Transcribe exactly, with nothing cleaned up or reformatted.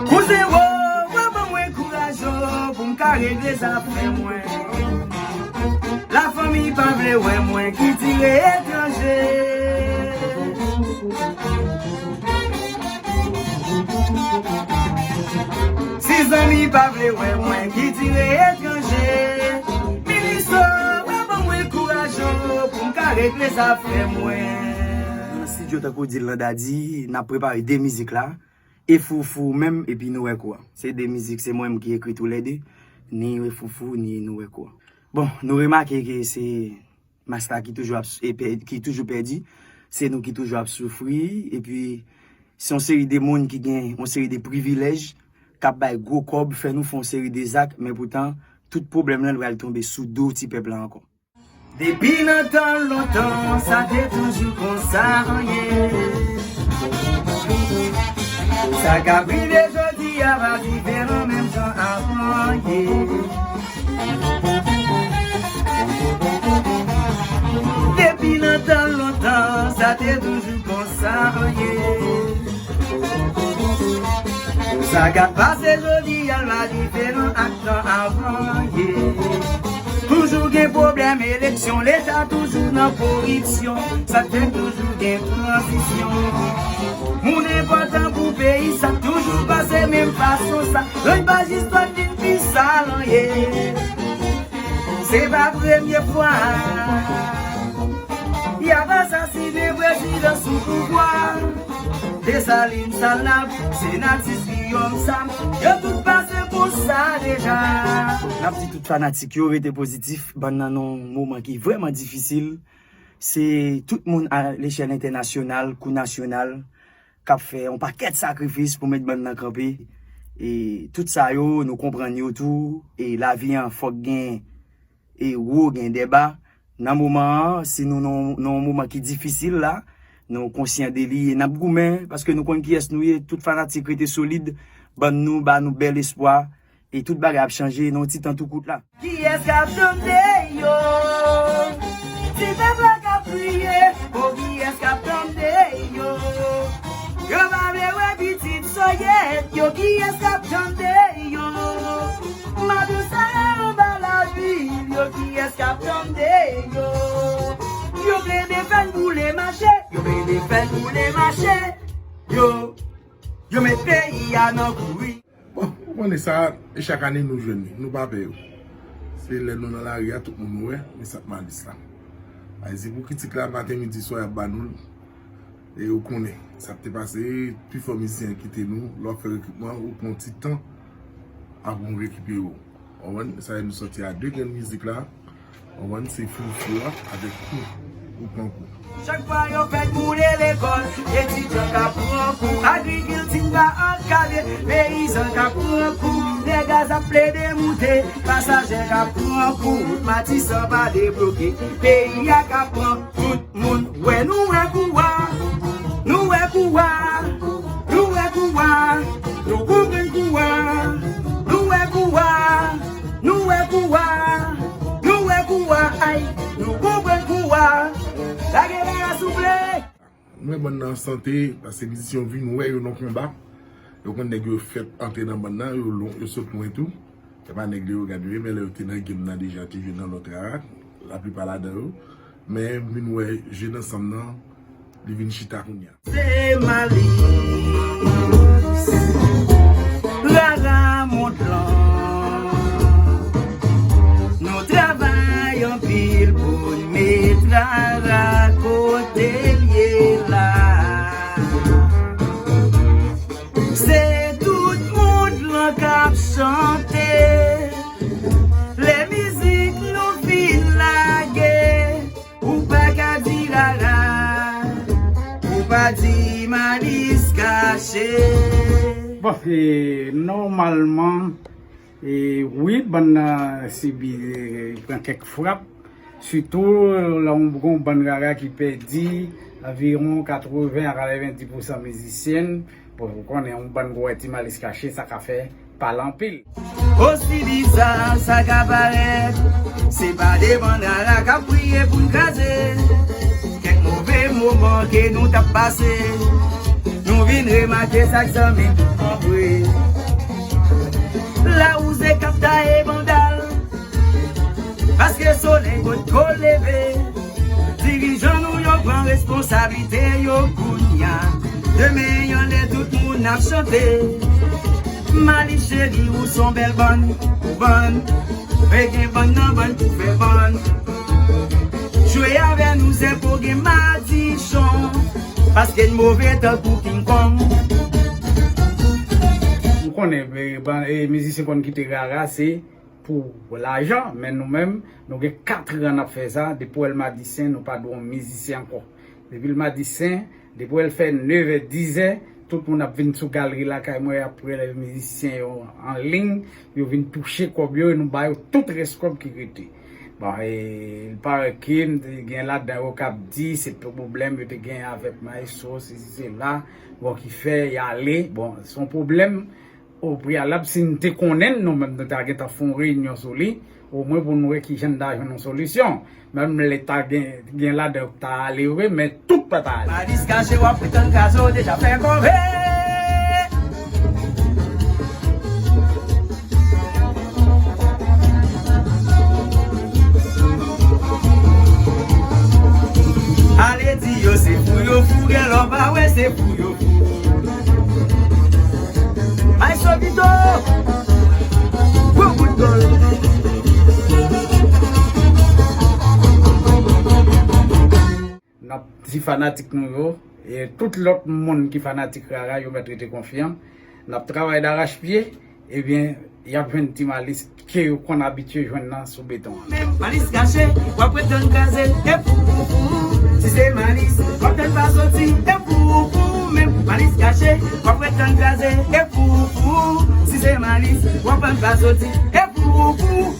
Kouzen, wo, wo, ban mwen kouraj, yo, pou m ka regle zafè mwen. Lafanmi pa vle wè mwen ki tire etranje. Si zanmi pa vle wè mwen ki tire etranje, Minis, wo, wo, ban mwen kouraj, yo, pou m ka regle zafè mwen. Nan estidyo, tankou Dilanda di, n ap prepare de mizik la. E Foufou menm, epi Nou wè kou a. Se de mizik, se mwen menm ki ekri toulède, ni E Foufou, ni Nou wè kou a. Bon, nou remake ke se Masta ki toujou ap s-, e pè-, ki toujou pèdi, se nou ki toujou ap soufri, epi se yon seri de moun ki gen yon seri de privilèj, k ap bay gwo kòb, fè nou fè yon seri de zak, men poutan, tout pwoblèm lan pral tonbe sou do ti pèp la ankò. Depi nan tan lontan, sa te toujou konsa, ye. Sa k ap rive jodi a pa diferan menm jan avan, ye. Depi nan tan lontan, sa te toujou konsa, ye. Sa k ap pase jodi a la diferan ak tan avan, ye. Toujou gen pwoblèm eleksyon, Leta toujou nan koripsyon, sa k fè toujou gen tranzisyon. Moun enpòtan pou peyi, sa toujou pase menm fason, sa. Lang pa jis dwa vin pi sal, ye. Se pa premye fwa y ap asasinen prezidan sou pouvwa. Desalin, Salap, Senatis, Guillaume Sam, yo tout pase konsa deja. N ap di tout fanatik yo rete pozitif, bann nan nan yon moman ki vrèman difisil. Se tout moun alechèl entènasyonal kou nasyonal k ap fè yon pakèt sakrifis pou met bann nan kanpe. E tout sa yo, nou konprann yo tou. E lavi an fòk gen e wo, gen dè ba. Nan moman an, si nou nan, nan yon moman ki difisil la, nou konsyan de li e n ap goumen, paske nou konn kiyès nou ye, tout fanatik rete solid, bann nou, ba nou bèl espwa, e tout bagay ap chanje nan yon ti tan tou kout la. Kiyès k ap tande yo? Ti pèp la k ap kriye, o kiyès k ap tande yo? Yo pa vle wè pitit soyèt yo, kiyès k ap tande yo? Madan Sara anba lavil yo, kiyès k ap tande yo? Yo plede fè n boule mache, yo plede fè n boule mache. Yo, yo met peyi a nan kouri. Bon, ou konnen sa, e chak ane nou jwenn li, nou pa pè yo. Se lè nou nan lari a, tout moun nou wè, men sa k Malis la. Ay, se pou kritik la, maten, midi, swa, y ap ba nou l. E ou konnen, sa k te pase, pifò mizisyen kite nou, lè w ap fè rekritman, ou pran yon ti tan, apre w rekipere w. Ou konprann? Sa fè nou sòti a de grenn mizik la. Ou konprann? Se Foufou a avèk Kou, Kou pran kou. Chak fwa yo fèt boule lekòl, etidyan ka pran kou, agrikilti pa ankadre, peyizan ka pran kou, nèg a ap plede moute, pasajè ka pran kou, Matisan pa debloke, peyi a ka pran kou. Tout moun wè nou wè kou a, nou wè kou a, nou wè kou a, nou konprann kou a, nou wè kou a, nou wè kou a, nou wè kou a, ay, nou konprann kou a. Lage la, souple. Mwen bann nan an sante, paske mizisyen yo vin wè yo nan konba. Yo konn nèg yo fèt antre nan bann nan, yo lon, yo sot lwen tou. Se pa nèg Leyogàn yo ye, men lè yo te nan game nan deja, te jwe nan lòt rara, laplipa ladan yo. Men vin wè je n ansanm nan, li vin chita kounye a. Se Malis, rara mond lan. Nou travay anpil pou n met rara kote l ye la. Se tout mond lan k ap chante. Lè mizik nou fin lage, ou pa ka di rara, ou pa di Malis kache. Bon, e, nòmalman, e, wi, bann nan sibi, e, pran kèk frap. Sitou, lè yon, yon bann rara ki pèdi anviwon katreven a katrevendi pousan mizisyen, bon, ou konnen yon bann gwo ti Malis kache, sa ka fè pale anpil. Osi biza sa ka parèt, se pa de bann rara k ap priye pou n kraze. Kèk move moman ke nou t ap pase, Nou vin remake sa k zanmi nou anvoye. Lawouze k ap taye bandal. Paske solèy potko leve. Dirijan nou yo pran responsablite yo kounya. Demen anlè tout moun ap chante. Malis cheri ou s on bèl bann pou bann. Pe gen bann nan bann pou fè bann. Jwe avè nou se pou gen madichon. Paske n move tankou King Kong. M konnen e, ban- e, mizisyen konn kite rara se pou lajan, men nou menm, nou gen katran n ap fè sa, depi w wè l madichon, nou pa dwe yon mizisyen ankò. Depi l madichon, depi w wè l fè nevè, dizè, tout moun ap vin sou galri lakay mwen, y ap rele mizisyen yo an liy, yo vin touche kòb yo, e nou ba yo tout rès kòb ki rete. Bon, e, il paraît que m te gen ladan yo k ap di, se pwoblèm yo te gen avèk Maestro, sesi, sela, bon, ki fè y ale. Bon, se yon pwoblèm o preyalab, si n te konnen l, nou menm, nou ta gentan fè yon reyinyon sou li, omwen pou n wè kijan n ta jwenn yon solisyon. Menm lè ta gen, gen ladan yo k ta ale vre, men tout pa ta ale. Malis kache, w ap pretann kraze, w deja fè kòve. Ale di yo se fou yo fou, gen lè w pa wè se fou yo fou. Ay Sovito! Gwo bout gòl! N ap di fanatik nou yo, e tout lòt moun ki fanatik Rara, yo mèt rete konfyan. N ap travay darachpye, ebyen, y ap jwenn Ti Malis ke yo konn abitye jwenn nan sou beton an. Menm Malis kache, w ap pretann kraze, e pou, pou, pou. Si se Malis, w ap tann pa soti, e pou, pou, menm Malis kache, w ap pretann kraze, e pou, pou. Si se Malis, w ap tann pa soti, e pou, pou.